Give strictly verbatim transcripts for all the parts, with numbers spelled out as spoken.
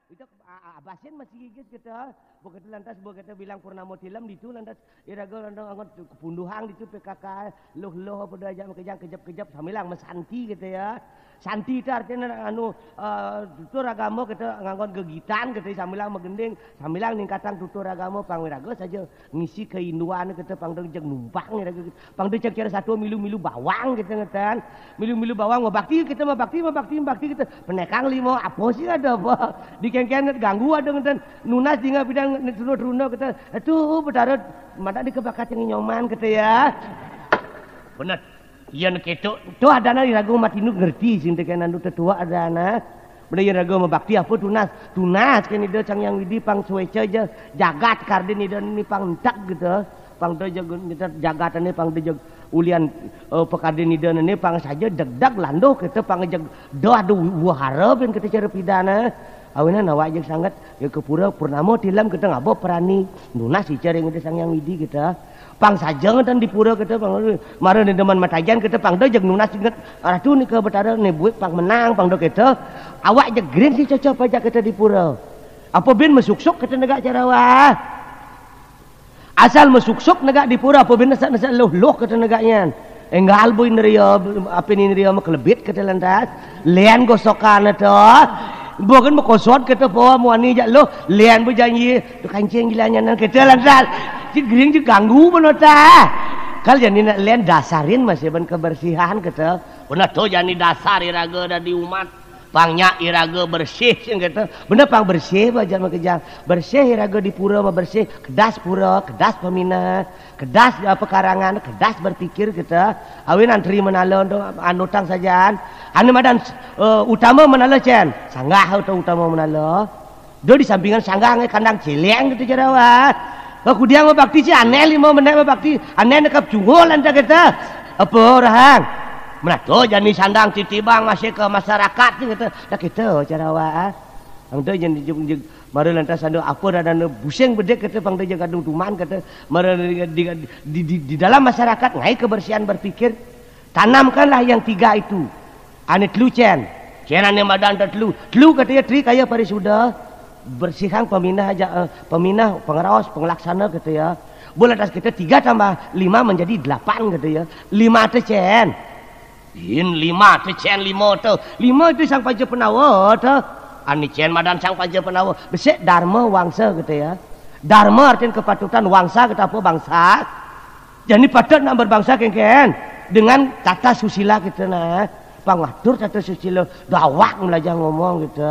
Itu a- a- abasin masih gigit gitu. Begitu lantas begitu bilang Purnama Tilem ditu lantas iraga lantas angon kepunduhang ditu P K K, luh-luh apa dah aja makejang kejep-kejep sambilang masanti gitu ya. Santi itu artinya anu eh, tutur agama kita nganggon gegitan gitu sambilang magending, sambilang ningkatang tutur agama pang wiraga saja ngisi keinduan kita pang dong jeg numpang wiraga gitu. Pang dong jeg cara satu milu-milu bawang gitu ngeten. Milu-milu bawang mabakti kita mabakti mabakti mabakti kita. Penekang lima apa sih ada apa? Dikengken ganggu ada ngeten. Nunas dinga bidang suruh runa kita. Itu betara mata di kebakat yang nyoman kita ya. Bener. Iya nek itu. Tuh ada anak ragu mati nu ngerti sih tekan anu tetua ada anak. Bener ya ragu mabakti apa tunas? Tunas kan ida Sang Yang Widi pang sueca aja jagat kardin ida ni pang entak gitu. Pang dah jaga jagat ini pang dah jaga ulian eh, pekardin ida ini pang saja degdag landuh kita pang jeg dah ada wahara ben kita cara pidana. Awinan awak jeg sangat ya ke pura Purnama Tilem kita ngaba perani nunas icar yang ada Sang Yang Widi kita. Pang saja ngeten di pura kita pang mara ni demen matajan kita pang dah jeg nunas inget ratu ni ke betara ni buik pang menang pang dah kita. Awak jeg green si cocok pajak kita di pura. Apa bin masuksuk kita negak carawa. Asal masuksuk negak di pura apa bin nesak-nesak loh-loh kata negaknya. Enggal boy neria apa ni neria makelebit kata lantas. Lian gosokan itu. Bukan makosot kata po muani jak loh. Lian berjanji tu kancing gilanya nan kata lantas. Si gering je ganggu menota. Kal jadi nak lian dasarin masih ban kebersihan kata. Benar tu jadi dasar iraga dari umat. Pang nyak iraga bersih sing kata. Bener pang bersih ba jar makejang. Bersih iraga di pura mah bersih. Kedas pura, kedas peminat, kedas eh, pekarangan, kedas berpikir kita. Awin antri menala untuk anutang sajaan. Anu madan eh, utama menala cen. Sanggah tu utama menala. Do di sampingan sanggah ngai kandang cileng gitu jarawa. Kudiang mabakti si aneh lima menit mabakti. Aneh nekap cungul anta kita. Apa orang? Menato jani sandang titibang masih ke masyarakat ni kata. Dah kita cara awak ah. Ang tu jani jeng jeng mara lantas anu apa dah anu buseng bedek kata pang dah jaga duman kata mara di, di, di, di, di dalam masyarakat ngai kebersihan berpikir tanamkanlah yang tiga itu. Ane telu cen. Cen ane madan ta telu. Telu kata ya tri kaya parisuda. Bersihang peminah aja eh, peminah pengeraos pengelaksana kata ya. Bola atas kita tiga tambah lima menjadi delapan kata ya. Lima te cen. In lima tu cen lima tu. Lima tu sang paja penawa tu. Ani cen madan sang paja penawa. Besek dharma wangsa gitu ya. Dharma artinya kepatutan wangsa kita apa bangsa. Jadi patut nak berbangsa kengken dengan tata susila kita nah. Pangatur tata susila dawak belajar ngomong gitu.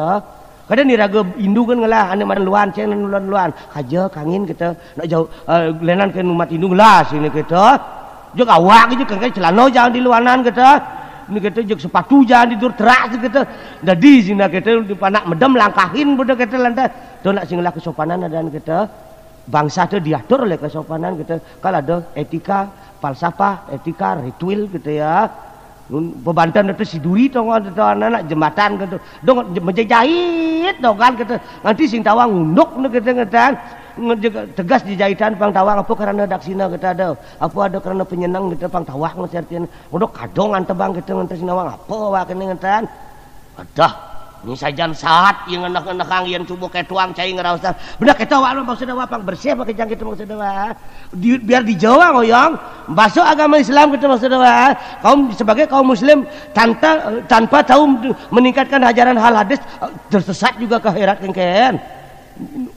Kadang ni raga indu kan ngelah anak madan luan ceng luan luan. Kaja kangin kita nak jauh uh, lenan ke umat indu ngelah sini kita. Jog awak je kengkai celana jangan di luanan kata. Ni kata jog sepatu jangan di dur terak je kata. Dadi sina kata di panak medem langkahin budak kata lantas. Tu nak singlah kesopanan adan kata. Bangsa tu diatur oleh kesopanan kata. Kalau ada etika, falsafah, etika, ritual kata ya. Nun- Bebantan tu si duri tu orang tu anak jembatan kata. Dong menjejait dong kan kata. Nanti sing tawang unduk ni kata ngatan. Nge- Tegas dijahitan pang tawang apa kerana daksina kata ada. Apa ada kerana penyenang kita pang tawak mesti artian. Udah kadong antebang kita ngantas nawang apa awak kena ngantan. Adah, ni sajan saat yang ngenah-ngenahang yang cuba ketuang cai ngerawasan. Benar kita awak maksud awak pang bersih pakai jang kita maksud awak. Di, biar di Jawa ngoyong, masuk agama Islam kita maksud awak. Kaum sebagai kaum muslim tanpa tanpa tahu meningkatkan ajaran hal hadis tersesat juga ke akhirat kengken.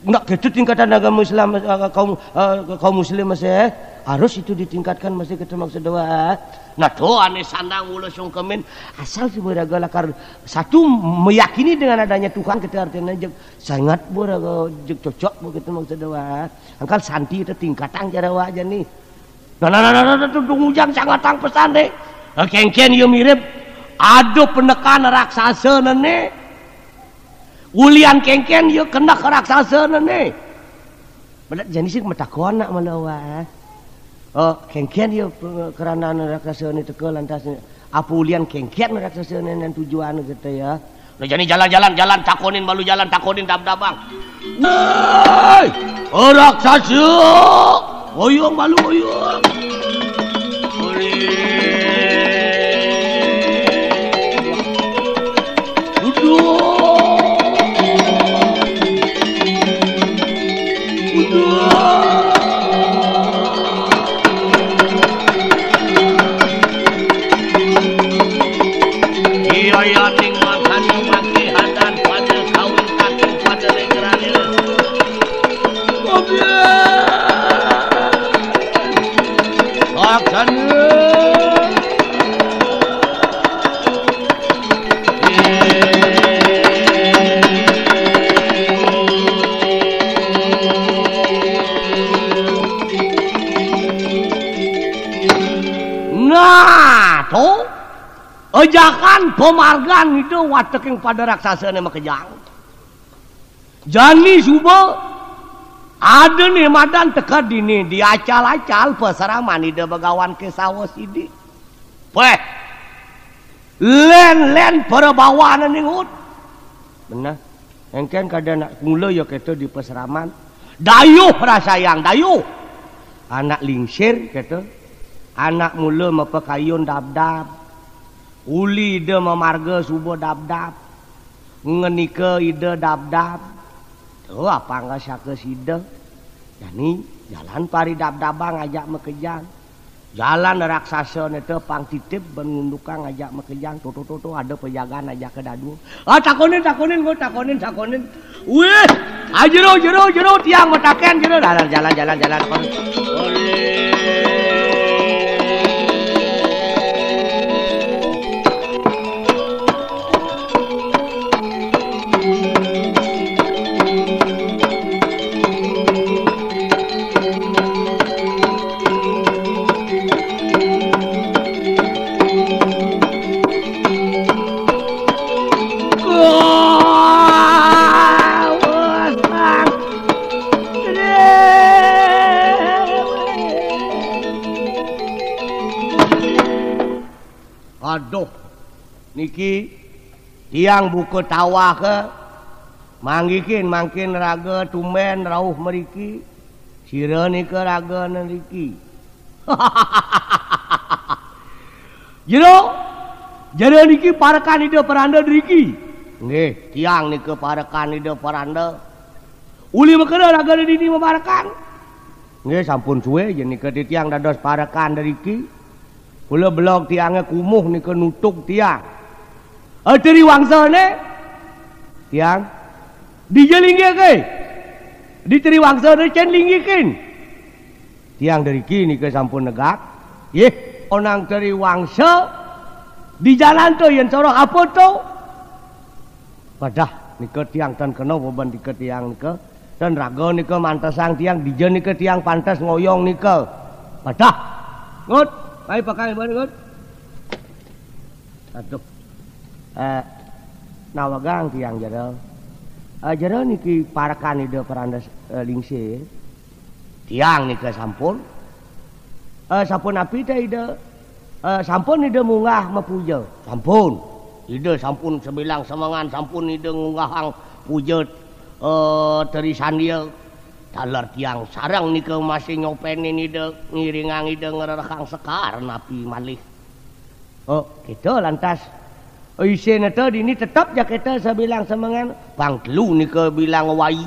Nak kita tingkatan agama Islam eh, kaum eh, kaum muslim masih harus itu ditingkatkan masih kita maksud doa. Nah tu ane sandang mula sungkemin asal semua raga lakar satu meyakini dengan adanya Tuhan kita artinya jek sangat bu raga jek cocok bu kita maksud doa. Angkal santi itu tingkatan cara wajan nih. Nah nah nah nah nah tu ujang sangat tang pesan deh. Kengken yo mirip ada penekan raksasa nene. Ulian kengken ya kena raksasa ne. Bedak jenis sing metakon nak malu awak. Oh, kengken ya kerana raksasa ni teka lantas ni. Apa ulian kengken raksasa ni nan tujuan kita ya. Nah, jadi jalan-jalan jalan takonin malu jalan takonin dab-dabang. Hei, raksasa. Oyong malu oyong. Duduk. Pejakan pamargan Ida wateking pada raksasané makejang. Jani suba ada né madan teka dini di acal-acal pasraman Ida Bagawan Késawa sidi. Péh. Lén-lén para bawana ningut. Beneh. Éngkén kada anak mula ya kéto di pasraman. Dayuh rasayang, dayuh. Anak lingsir kéto. Anak mula mapakayun dabdab. Uli Ida mamarga suba dabdab. Ngenika Ida dabdab. Tuh, apang saka sida. Jani jalan paridabdabang ajak makejang. Jalan raksasa neta pang titip ban ngundukang ajak makejang. Tuh, tuh, tuh, tuh, ada pejagan ajak ke dadua. Ah, takonin, takonin, gua takonin, takonin. Wih, ah, jero, jero, jero, tiang mataken, jero. Jalan, jalan, jalan, jalan. Aduh, niki tiang buka tawah ke manggihin mangkin raga tumbén rauh mriki. Sira nika raga nriki. Jero, jero niki parekan Ida Peranda driki. Nggih, tiang nika parekan Ida Peranda. Uli makena raga dini maparekan. Nggih, sampun sué yen nika titiang dados parekan driki. Kula belog tiangé kumuh nika nutug tiang. Eh, Tri Wangsané? Tiang. Dija linggih ké? Di Tri Wangsané cén linggihin. Tiang driki nika sampun negak. Yeh, onang Tri Wangsa di jalan to yen soroh apa to? Padah nika tiang tan kena beban nika tiang nika. Tan raga nika mantesang tiang, dija nika tiang pantes ngoyong nika. Padah. Ngut, mai pakai ban ngut. Aduh. Eh, nawegang tiang jero. Eh, jero niki parekan Ida Peranda, eh, Lingsir. Tiang nika sampun. Eh, sampun api té Ida? Eh, sampun Ida munggah mapuja? Sampun. Ida sampun sabilang semengan, sampun Ida ngunggahang puja, eh, Tri Sandia. Taler tiang sareng nika masih nyopénin Ida, ngiringang Ida ngrerehang sekar napi malih. Oh, kita lantas. Oh, isin to dini tetep ja kita sabilang semengan. Pang telu nika bilang wai.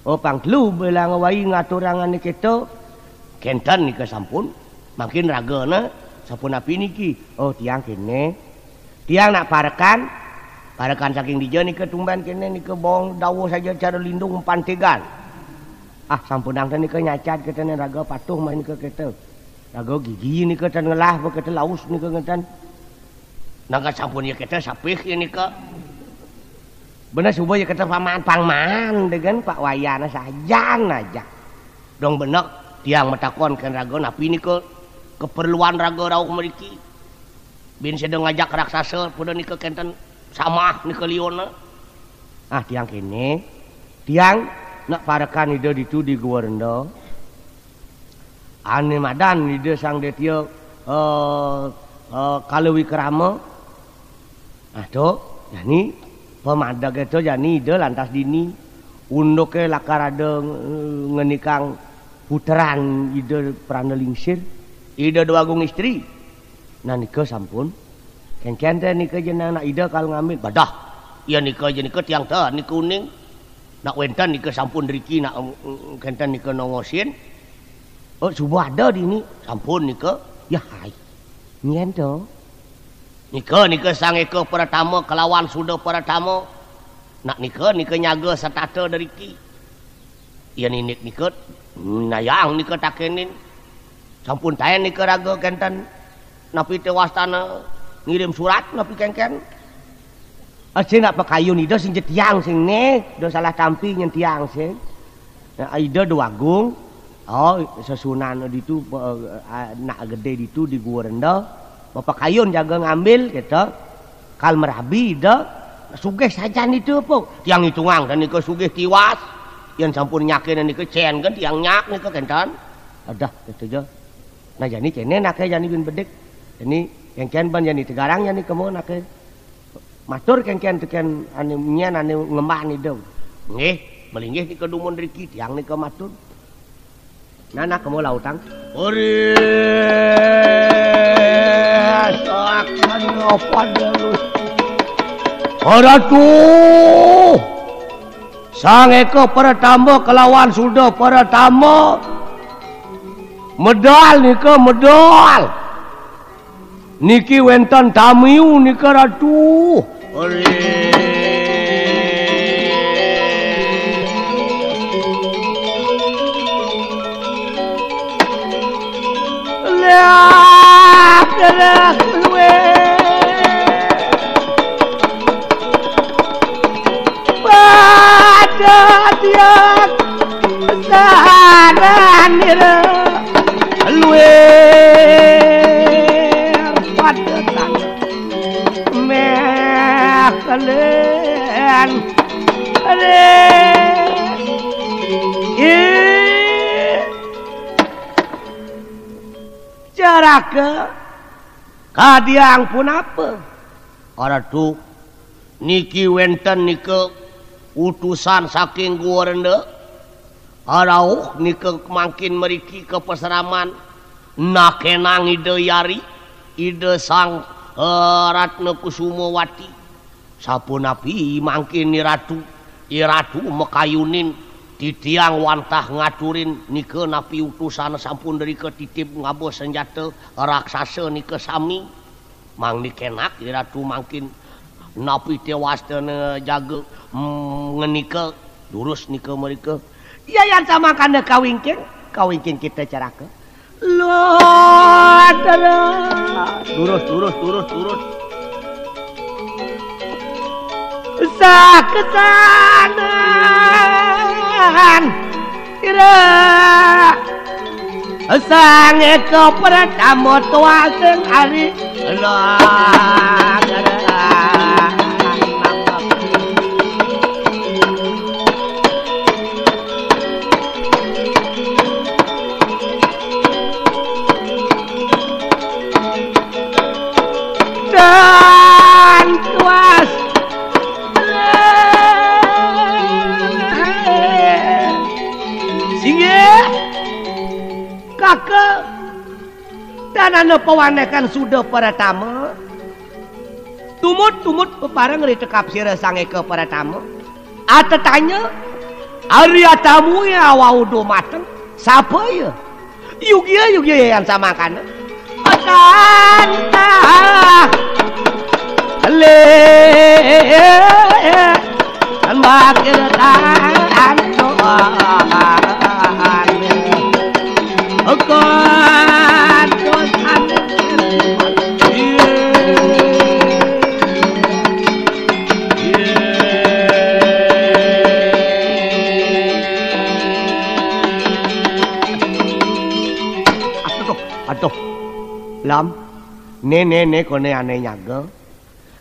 Oh, pang telu bilang wai ngaturang ané kita. Kénten nika sampun. Mangkin ragana sampun api niki? Oh, tiang kéné. Tiang nak parekan. Parekan saking dija nika tumbén kéné nika bong dawuh saja cara lindung pantegan. Ah, sampunang té nika nyacat kita né raga patuh mah nika kita. Raga gigi nika tan ngelah, apa kata laus nika ngeten. Nangka sampun ya kata sapih ya nika. Bener suba ya kata paman pangman dengan Pak Wayana sajan aja. Dong bener tiang matakon ken raga napi nika keperluan raga rauh mriki. Bin sedang ngajak raksasa pada nika kenten samah nika liona. Ah, tiang kene, tiang nak parekan Ida ditu di Gua Renda. Ane madan Ida Sang Detya, eh, eh, Kala Wikrama. Ah, to, jani pamadege to jani Ida lantas dini. Unduke lakar ada, eh, ngenikang puteran Ida Prana Lingsir. Ida Dwagung Istri. Nah, nika sampun. Kengken te nika jenang nak Ida kal ngambil. Badah. Ya nika je nika tiang te nika uning. Nak wenten nika sampun riki nak, mm, mm, kenten nika nongosin. Oh, subuh ada dini. Sampun nika. Ya hai. Nyen to. Nika, nika Sang Eka Pratama kelawan Suda Pratama. Nak nika, nika nyaga setata deriki. Iya ninik nika, nayang nika takenin. Sampun taen nika raga kenten. Napi te wastana ngirim surat, napi kengken? Ah, sing nak pakayun Ida sing jetiang sing ne, do salah tampi nyen tiang sing. Nah, Ida Dwagung, oh, sesunan ditu, eh, nak gede ditu di Gua Renda. Mapakayun jaga ngambil, gitu. Kal marabi, Ida. Sugih sajan Ida, apa? Tiang itungang, dan nika sugih tiwas. Yén sampun nyakin nika cén, kan tiang nyak nika kénten. Adah, gitu ja. Nah, jani céné naké jani bin bedik. Jani kénkén ban jani tegarang jani kemo naké. Matur kénkén tekén ané nyén ané ngembah Ida. Nggih, melinggih nika dumun riki tiang nika matur. Nah, nah, kemo lautang. Ori. Sakan apa dalus? Ratu. Sang Eka Pratama kelawan Suda Pratama. Medal nika medal. Niki wénten tamiu nika Ratu. Ori. Lah, lah, luwih. Pada tiang saranira luwih pada tang méh kalian. Ih, Caraka, kadiang punapa? Ratu, niki wénten nika utusan saking Gua Renda. Rauh nika mangkin mriki ka pasraman nakénang Ida Yari, Ida Sang, eh, Ratna Kusumawati. Sapunapi mangkin I Ratu, I Ratu makayunin titiang wantah ngaturin nika napi utusan sampun drika titip ngaba senjata raksasa nika sami. Mangdi kénak I Ratu mangkin napi tewastana jaga, mm, ngenika durus nika mrika. Yayan samangkana kawingking, kawingking kita Caraka. Lotara. Durus, durus, durus, durus. Sakesanan. Ira. Sang Eka Pratama tuasing ari. Lotara. Dan tuas. Singgih, kaka, dan ana pawanekan Suda Pratama. Tumut-tumut pepareng ri tekap sira Sang Eka Pratama. Atetanya, Arya tamu ya wau dumateng. Sapa ya? Yugia, yugia yang samangkana. Tanta. Le. Bakir tan. Aduh, aduh, Lam, né, né, né, koné ané nyaga.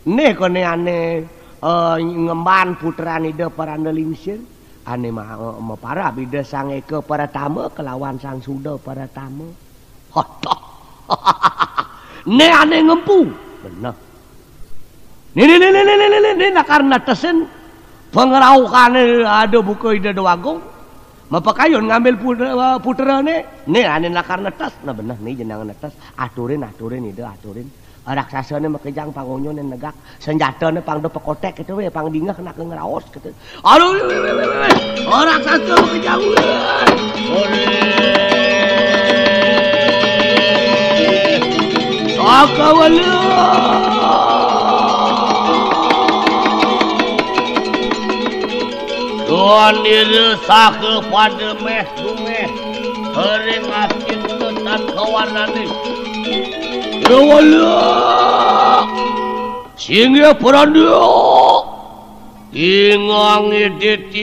Né koné ané, eh, ngemban putran Ida Paranda Lingsir, ané ma-, eh, maparab Ida Sang Eka Pratama kelawan Sang Suda Pratama. Hotoh. Né ané ngempu. Bener. Né, né, né, né, né, né, né, né, nakar netesin pangraukané ada buka Ida Déwagung. Mapakayun ngambil putra, putrané. Né ané nakar netes. Nah, bener né jenengan netes. Aturin, aturin, Ida, aturin. Raksasané makejang pang onyoné negak. Senjatané pang da pekoték gitu wé, pang dingeh nak ngraos gitu. Aduh, wé, wé, wé, wé, wé. Raksasa makejang wé. Olé. Sakawala. Tuan ira saha pada méh dumeh, ring asin tetan kawarnane. Rewala. Singgih Pranda. Ingang idit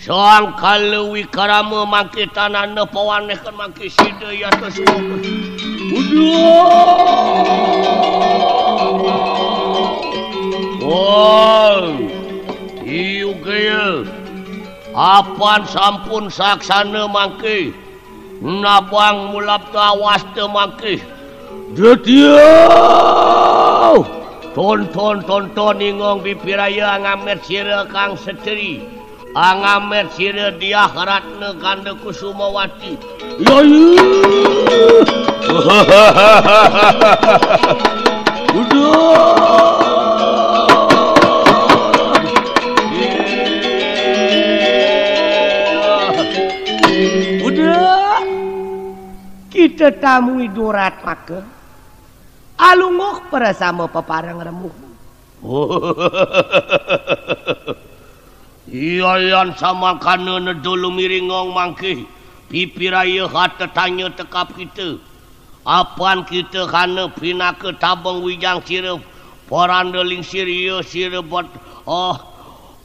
Sang Kala Wikarama mangke tanana pawanehken mangke sida yata suwung. Uduh. Wah. Iya, apan sampun saksana mangke. Nabang mulapta awasta mangke. Detya! Tonton, tonton, ingong pipiraya, angamet sira kang setri. Angamet sira Diah Ratna Ganda Kusumawati. Ya, ya. Uduh. Uduh. Kita tamui durat maka. Alunguh prasama pepareng remuh. Iya, yan samangkana nedul lumiring ngong mangke. Pipiraya hatetanya tekap kita. Apan kita kana pinaka tabeng wijang sira paranda lingsir iya sira bet-, oh,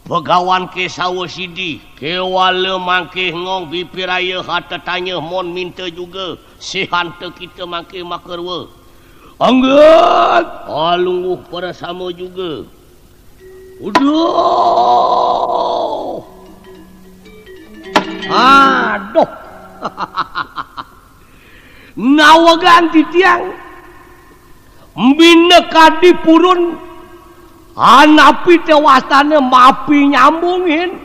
Begawan Kesawa Sidi, kewala mangke ngong pipiraya hatetanya mon minta juga sihanta kita mangke makarwa. Anggat! Alungguh prasama juga. Uduh! Aduh! Nawegang titiang. Minakadi purun, anapi tewastane mapi nyambungin,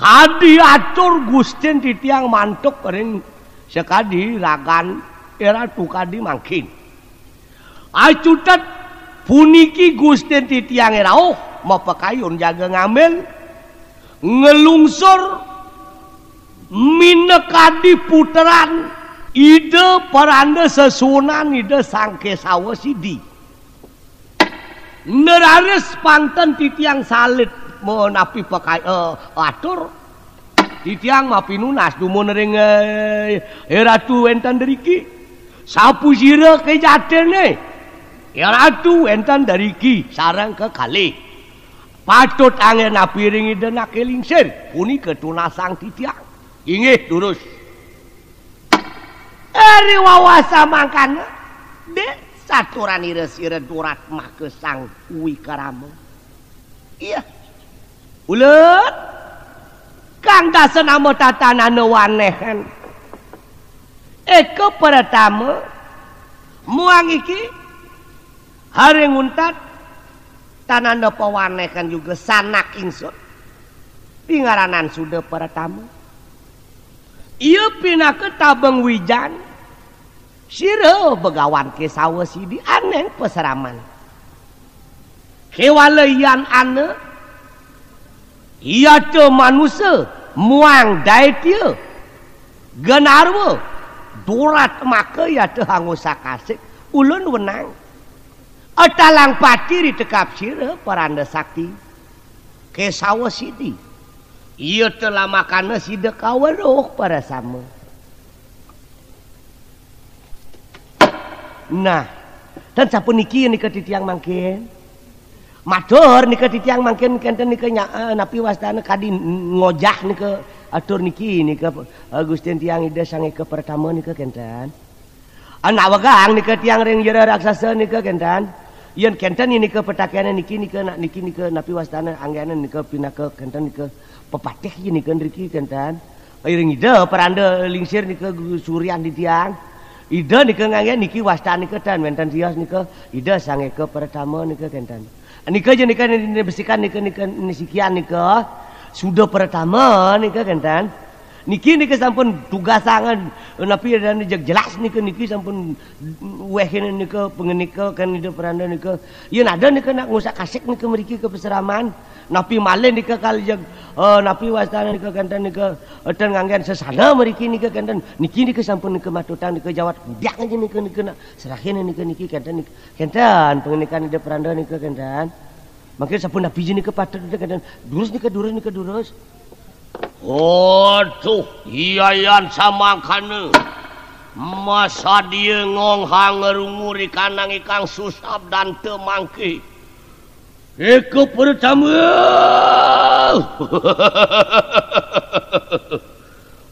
kadi atur Gustin titiang mantuk ring sakadi ragan iratu kadi mangkin. Acutet puniki Gustin titiange rauh mapakayun jaga ngambil, ngelungsur minakadi puteran Ida Paranda sesuunan Ida Sang Kesawa Sidi. Neraris panten titiang salit menapi pakai-, eh, atur. Titiang mapinunas dumun ring, eh, eh, Ratu wenten deriki. Sapusira kejatene? Ya Ratu wenten deriki sareng kekalih. Patut anggen napi ring Ida nake lingsir, punika tunasang titiang. Inggih, durus. Eri wawasa mangkana, dek saturanira sira durat maka Sang Wikarama. Iya. Ulut, kang dasa nama tatanana wanehen. Eka pratama, muang iki, hari nguntat, tananda pawanehen juga sanak ingsun. Pingaranan Suda Pratama. Iya pinaka tabeng wijan. Sira Begawan Kesawa Sidi aneng pasraman. Kewala yan ana, yata manusa, muang daitya, ganarwa, durat maka yata hangusa kasik, ulun wenang. Atalang pati ritekap sira, Paranda Sakti. Kesawa Sidi. Iya telamakana sida kaweruh parasama. Nah, tan sapuniki nika titiang mangkin. Matur nika titiang mangkin kenten nika nya-, eh, napi wastana kadi ngojah nika atur niki nika, eh, Gustin tiang Ida Sang Eka Pertama nika kenten. Anak wegang nika tiang ring jero raksasa nika kenten. Yen kenten nika petakene niki nika nak niki nika napi wastana anggene nika pinaka kenten nika pepatih nika nriki kenten. Iring Ida Peranda Lingsir nika gu-, surian di tiang. Ida nika ngangge niki wastan nika tan wenten tios nika Ida Sang Eka Pertama nika kenten. Nika je nika ni, ni besikan nika nika ni sikian nika Suda Pertama nika kenten. Niki nika sampun tugasangan napi dan jeg jelas nika niki sampun weh nika pengenika kan Ida Peranda nika. Yen ada nika nak ngusak kasik nika mriki ke peseraman. Napi malih nika kal jeg, eh, napi wastana nika kenten nika, eh, ten nganggen sesana mriki nika kenten. Niki nika sampun nika matutan nika jawat kudiak aja nika nika nak serahin nika niki kenten nika. Kenten pengenikan Ida Peranda nika kenten. Mangkin sampun napi je nika patut nika kenten. Durus nika durus nika durus. Aduh, iyayan samangkana. Masadia ngong hangrungu rikanang ikang susab dante mangke. Eka Pertama.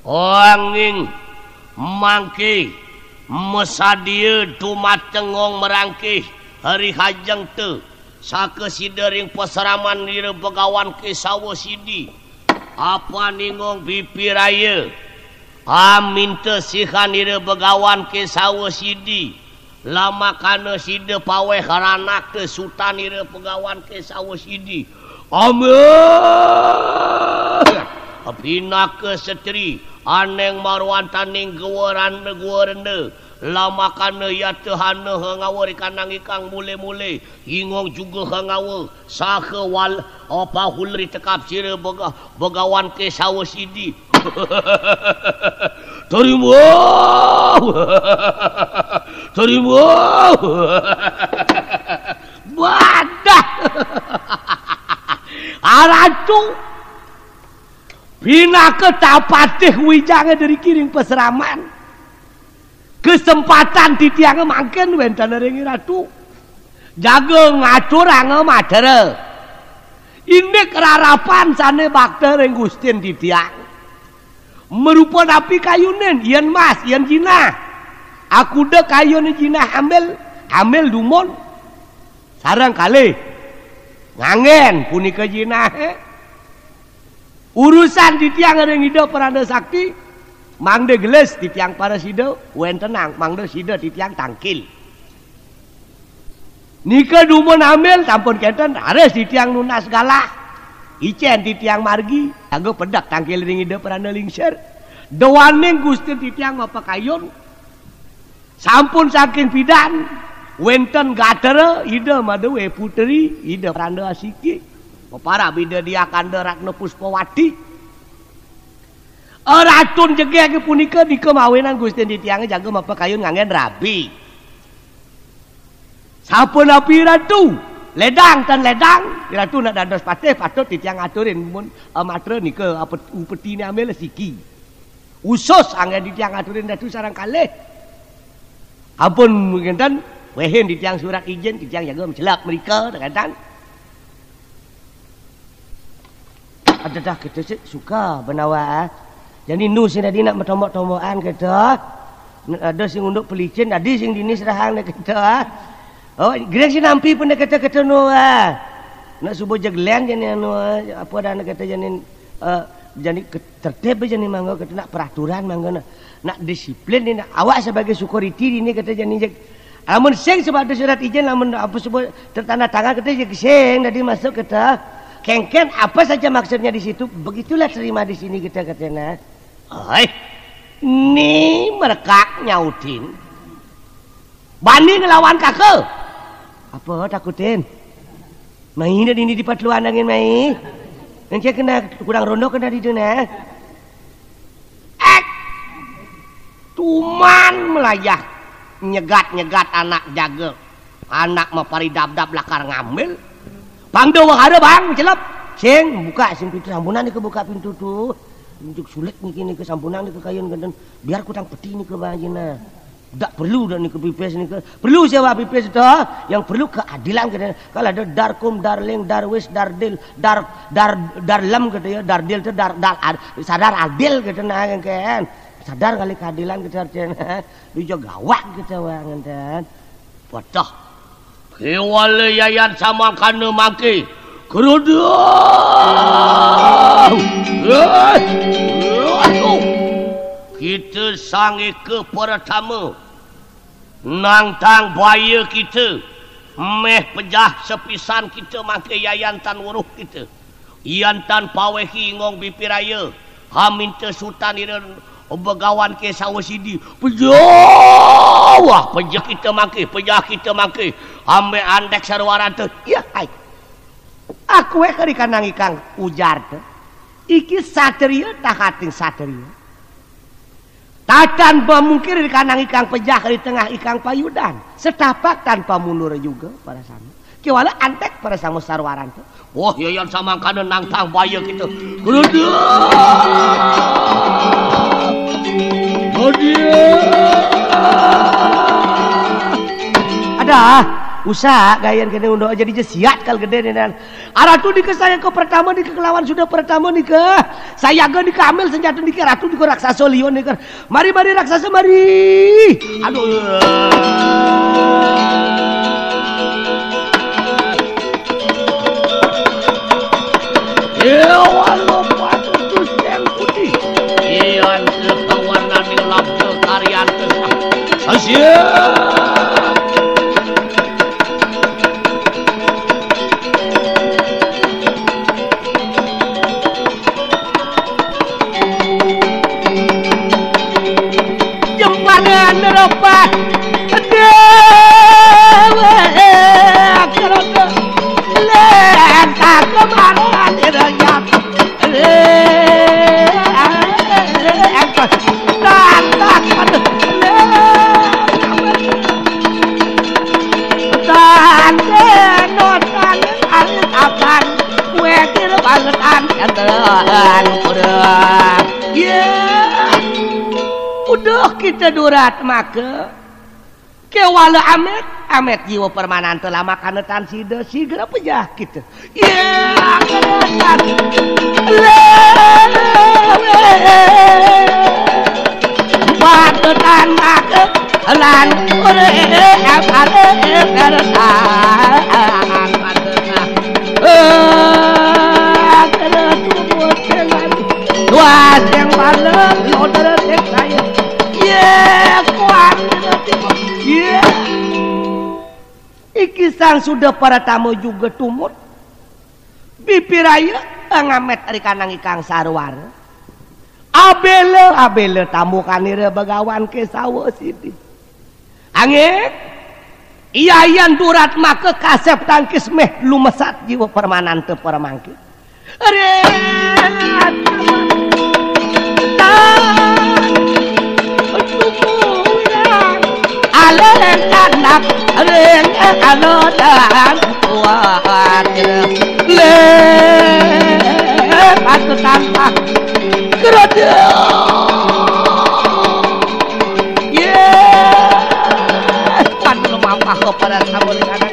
Anging mangke masadia dumateng Ong Merangkih, hari hajeng te, saka sida ring pasraman ira Begawan Kesawa Sidi. Apan Ing Ong Bipiraya, aminta sihan ira Begawan Kesawa Sidi. Lamakana sida paweh ranak te sutan ira Begawan Kesawa Sidi. Amin. Pinaka setri aneng marwantaning gua rana gua rena. Lamakana yatahana hangawa ri kanang ikang mule-mule. Ing Ong juga hangawa. Saha wal, oh, pahul ri tekap sira Bega-, Begawan Kesawa Sidi. Terima. Terima. Badah. Aratu. Pinaka tapatih wijanga dari kiring pasraman. Kesempatan titiange mangkin wenten ring Ratu. Jaga ngaturanga matera. Indik rarapan sane bakta ring Gustin titiang. Marupa napi kayunin, yen mas, yen jinah. Akuda kayun jinah ambil, ambil dumun. Sareng kalih. Nganggen punika jinahe. Urusan titiang ring Ida Pranda Sakti, mangda gelis titiang parasida, wentenang, mangda sida titiang tangkil. Nika dumun ambil, sampun kenten, raris titiang nunas galah. Icen titiang margi, jaga pedek tangkil ring Ida Pranda Lingsir. Dewaning Gusti titiang mapakayun. Sampun saking pidan, wenten gatra, Ida Madwe Putri, Ida Pranda Asiki. Peparab Ida Diakanda Ratna Puspawati. Ratun jegege punika, nika mawinan Gusti titiange jaga mapakayun nganggen rabi. Sapunapi Ratu, ledang tan ledang, Ratu nak dados patih, patut titiang aturin mun, eh, matra nika apa upetine ambil siki. Usus anggen titiang aturin Ratu sareng kalih. Ampun ngenten, wehin titiang surat ijin, titiang jaga mencelak merika, ngenten. Ada dah kita sik suka benawa, ah. Jani nu sing dadi nak metombok-tombokan kita. Nak ada sing unduk pelicin, dadi sing dini serahang nak kita, ah. Oh, gereng sing nampi pun nak kita-kita nu, ah. Nak subuh jeglen jani anu, ah. Apa dah nak kita jani, eh, jani ke-, tertib jani mangga kita nak peraturan mangga nak. Nak disiplin ni nak awak sebagai security dini kita jani jeg. Lamun sing sebab ada surat izin, lamun apa sebut tertanda tangan kita jeg sing, dadi masuk kita. Kengken apa saja maksudnya di situ, begitulah terima di sini kita katanya. Oi, ni merekak nyautin. Bani ngelawan kaka. Apa takutin? Mai dah ini di patluan angin mai. Engke kena kurang rondo kena di duna. Eh, tuman melayah nyegat-nyegat anak jaga. Anak mapari dab-dab lakar ngambil. Pang do wahara bang, celep. Sing, buka sing pintu sampunan nika buka pintu tu. Unjuk sulit niki nika sampunan nika kayun genten. Biar kutang peti nika bang jina. Dak perlu dak nika pipis nika. Perlu siapa pipis to? Yang perlu keadilan kita. Kalau ada darkum, darling, darwis, dardil, dar dar darlem gitu ya, dardil itu dar, dar ad- sadar adil gitu nah kan. Sadar kali keadilan kita artinya. Dujo gawak gitu wah ngenten. Pecah. Kewala yayan samangkana mangke. Kerudung. Eh. Aduh. Kita sangika pertama. Nangtang baya kita. Meh pejah sepisan kita mangke yayan tan weruh kita. Yan tan pawehi Ing Ong Bipiraya. Haminta sutan ira Begawan Kesawa Sidi. Pejah, wah, pejah kita mangke, pejah kita mangke. Ambe andek sarwaranta. Ya, hai. Aku eh kari kanang ikang ujar te. Iki satria tahating satria. Tatan pamungkir di kanang ikang pejah di tengah ikang payudan. Setapak tanpa mundur juga para sami. Kewala antek para sama sarwaranta. Wah, yayan samangkana nangtang baya kita. Kerudung. Kerudung. Ada. Usaha gayan kene unduk jadi jesiat kal gedé nénan. Aratu nika sayaga pertama nika kelawan suda pertama nika. Sayaga nika ambil senjata nika, ratu nika raksasa liya nika. Mari, mari raksasa mari. Aduh. Ya Allah, patuh Gusti yang putih. Iya, kawarnani labda karyan. Asyik. Jempanan ropat déwék kerodo lentah kemaran iranya. Tantang pada tante notan arit akan wekil bangetan kentelan kuda. Ya. Udah kita durat maka. Kewala amet, amet jiwa permananta lamakana tan sida, sigra pejah kita. Ya, keretan. Lewe. Padetan maka lan ore are keretan. Eh, keretan. Tuas yang paling loder saya. Iya, kuat. Iya. Iki sang suda para tamu juga tumut. Pipiraya ngamet ri kanang ikang sarwara. Abela, abela tamu kanira begawan ke sawa sidi. Angin, iyayan durat maka kasep tangkis meh lumesat jiwa permananta permangkin. Ring aleng kanak ring alodan kuat le patu tampah keroda. Ye, padu lumampah kepada sabun kanan.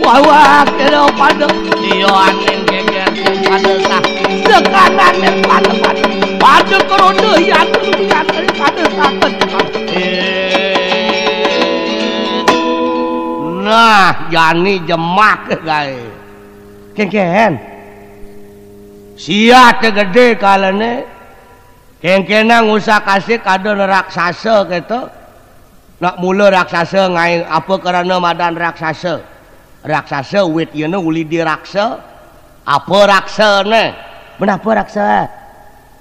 Wah, wah, kira pada. Iya, angin geger sing pada sah. Sekanan yang pada pada. Pada keroda yang kemudian daripada sakit. Nah, jani jemak gaé. Kéngkén. Sia té gedé kalené. Kéngkénang usah kasik ada raksasa kéto. Nak mula raksasa ngaé apa karana madan raksasa. Raksasa wit yéna uli di raksa. Apa raksané? Menapa raksa?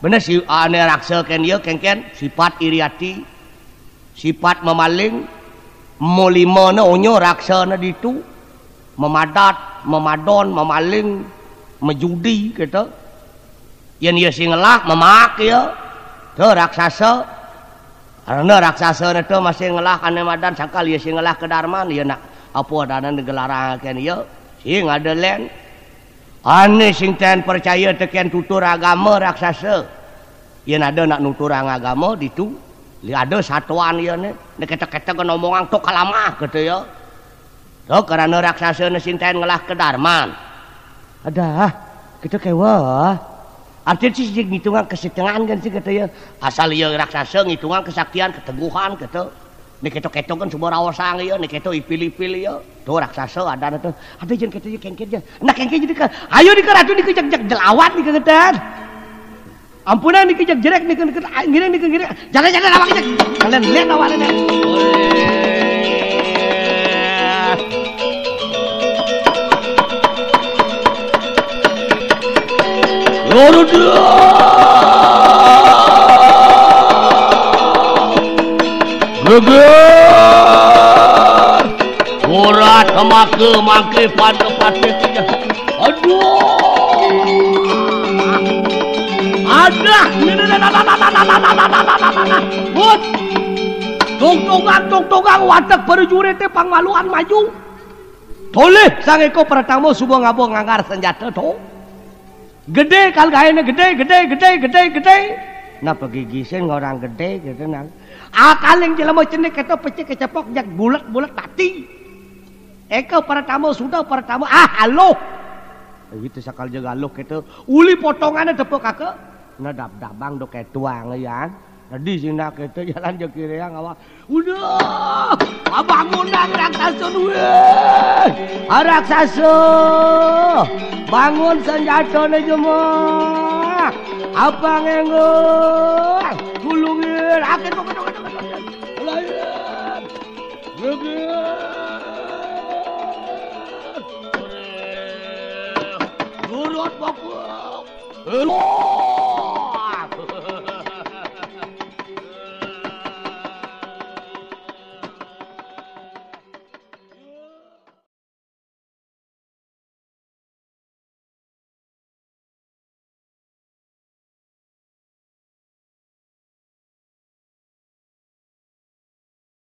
Bener si ané raksa kén ya kéngkén sifat iri ati, sifat memaling, molima né onya raksa né ditu, memadat, memadon, memaling, mejudi kéto. Yén ya sing ngelah memak ya. Tuh raksasa. Karena raksasa itu masih ngelah ané madan sakal ya sing ngelah kedarman ya nak apa adané digelarangakén ya sing ada lén. Ané sing ten percaya tekén tutur agama raksasa. Yén ada nak nuturang agama ditu, li ada satuan ya né. Né ketek-ketek ngomongang tok kalamah gitu ya. Tuh karena raksasa né sing ten ngelah kedarman. Adah, kita kéwa. Artinya sih ngitungan kesetengan kan sih kata ya. Asal ya raksasa ngitungan kesaktian keteguhan kata. Nih kita keto kan semua rawasang ya, nih kita ipil-ipil ya. Tuh raksasa ada tuh. Ada jen kata ya kengkir jen. Nah kengkir jadi kan. Ayo nih ke ratu nih ke jeg jeg jelawan nih ke ngetan. Ampunan nih ke jeg jerek nih ke ngiring nih ke ngiring. Jalan-jalan awak aja. Kalian lihat awak ini. Loro dah. Geger. Ora temake mangke pada pati. Aduh. Adah. Bud. Tong-tongan, tong-tongan, watek prajurit pangwaluan maju. Tolih sang eko pertama suba ngaba nganggar senjata to. Gedé kal gaéné gedé, gedé, gedé, gedé, gedé. Nah, pegigisin ngorang gedé gitu nang. Akaling jelema cenik kita pecik kecepok jak bulat-bulat mati. Eka pertama, sudah pertama. Ah, aluh. Itu sakal jaga aluh kita. Uli potongannya tepuk kake. Nah, dab-dabang do ketuang, ya. Jadi sina kita jalan je kiri yang awak. Udah, bangun dang raksasa duwe. Ah, raksasa. Bangun senjata ne jema. Apa ngenggo? Tulungin. Akhir, akhir, akhir, akhir, akhir. Lain. Akhir. Nurut bapak. Elok.